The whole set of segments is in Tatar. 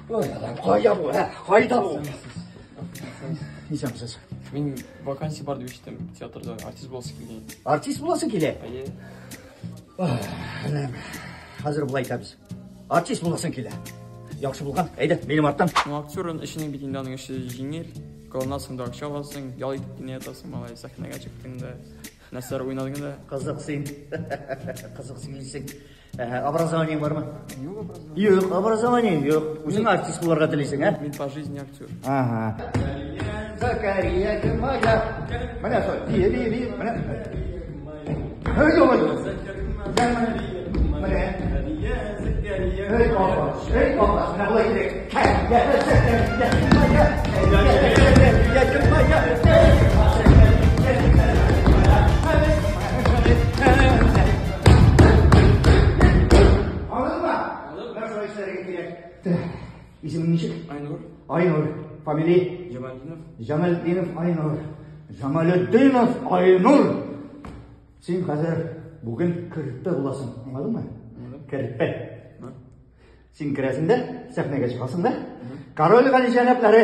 Ой, Аллам, кая бу, ә? Кайда бу? Исәнмесез. Мин вакансия бар дип ишеттем театрда, артист буласы килгән. Артист буласы килә? Әйе. Энем, хәзер болай итәбез. Артист буласың килә. Яхшы булган, әйдә, минем арттан. Ну, актерның эшенең бит инде аның эше җиңел. Кылынасың да акча аласың, ял итеп кенә ятасың, малай, сәхнәгә чыктың да, нәрсәләр уйнадың да. Кызык син. Кызык сөйлисең. Образованиең бармы? Юк, образование. Юк, образованиең юк. Үзең артист булырга телисең, ә? Мин по жизни актер. Ага. Закария моя. Менә шул, бие, бие, бие. Менә. Һәй, юк, юк. Менә. Һәй, апа, һәй, апа. Менә болай кирәк. Аңладыңмы? Менә шулай эшләргә кирәк. Исемең ничек? Айнур. Айнур. Фамилия? Җамалдинов. Җамалдинов Айнур. Җамалетдинов Айнур. Син хәзер бүген керпе буласың, аңладыңмы? Керпе. Син керәсең дә, сәхнәгә чыгасың да. Король галиҗәнаплары,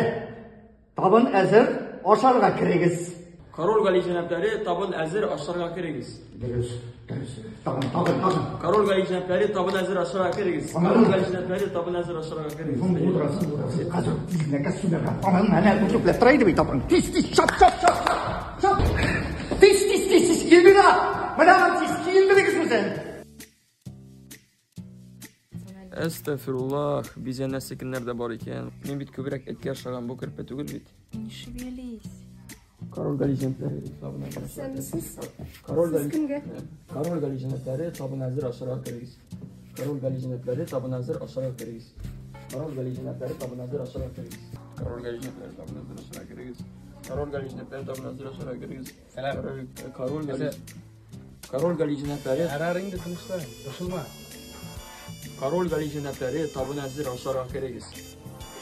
табын әзер, ашарга керегез. Король галиҗәнаплары, табын әзер, ашарга керегез. Дөрес, дөрес. Тагын, тагын, тагын. Король галиҗәнаплары, табын әзер, ашарга керегез. Аңладың? Король галиҗәнаплары, табын әзер, ашарга керегез. Шундый утырасың, утырасың. Хәзер тиз генә костюмнарга. Аның әнә үтүкләп тора иде бит апаң. Тиз, тиз, чап, чап, чап, чап. Чап. Тиз, тиз, тиз, тиз, киендер. Менә аның тиз киендерегез үзен. Әстәфируллах, бизәнәсе кемнәр дә бар икән. Мин бит күбрәк эткә охшаган, бу керпе түгел бит. Не шевелись. Король галиҗәнаплары, табын әзер. Исәнмесез. Король Сез кемгә? Король галиҗәнаплары, табын әзер, ашарга керегез. Король галиҗәнаплары, табын әзер, ашарга керегез. Король галиҗәнаплары, табын әзер, ашарга керегез. Король галиҗәнаплары, табын әзер, ашарга керегез. Король галиҗәнаплары, табын әзер, ашарга керегез. Сәлам. Король гали Король галиҗәнаплары, Ярар инде тынычлан, борчылма. Король галиҗәнаплары, табын әзер, ашарга керегез.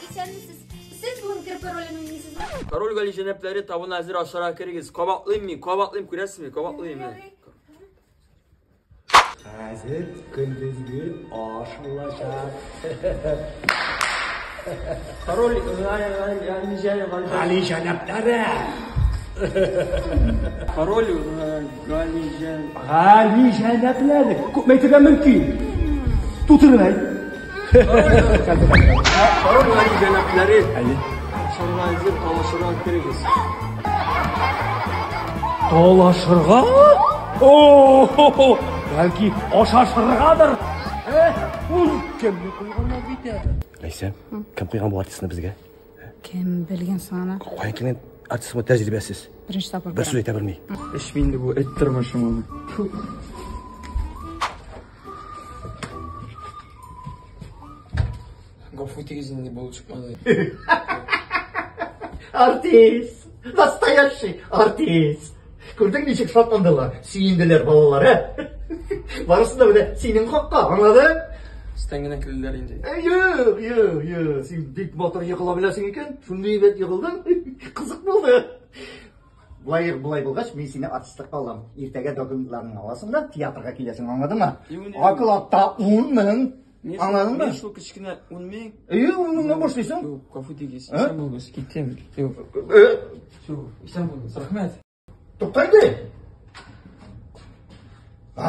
Исәнмесез. Сез бүген керпе ролен уйныйсызмы? Король галиҗәнаплары, табын әзер, ашарга керегез. Кабатлыйм мин, кабатлыйм, күрәсезме? Кабатлыйм мин. Хәзер көндезге аш булачак. Король галиҗәнаплары. Галиҗәнаплары. Король галиҗән Галиҗәнаплары. Күпме әйтергә мөмкин? Тутырып әйт. Король галиҗәнаплары. Ашарга әзер, талашырга керегез. Талашырга? О, бәлки ашашыргадыр. Ул кемне куйганнар бит әле? Ләйсән, кем куйган бу артистны безгә? Кем белгән соң аны? Каян килгән артист бу тәҗрибәсез? Беренче тапкыр Бер сүз әйтә белми. Эшми инде бу эт тормышы моны. Гафу итегез инде булып чыкмады. Артист! Настоящий артист! Күрдең ничек шатландылар, сөенделәр балалар, ә? Барысы да менә синең хакка, аңладың? Сездән генә көлделәр инде. Юк, юк, юк, син бик матур егыла беләсең икән. Шундый әйбәт егылдың. Кызык булды. Болай болай булгач, мин сине артистлыкка алам. Иртәгә документларыңны аласың да театрга киләсең, аңладыңмы? Юк, Окладта 10 мең. Аңладыңмы? Мин шул кечкенә 10 мең. Әйе, 10 меңнән башлыйсың. Юк, гафу итегез. Ә? Исән булыгыз, китәм. Юк, юк, исән булыгыз. Рәхмәт. Тукта инде. А.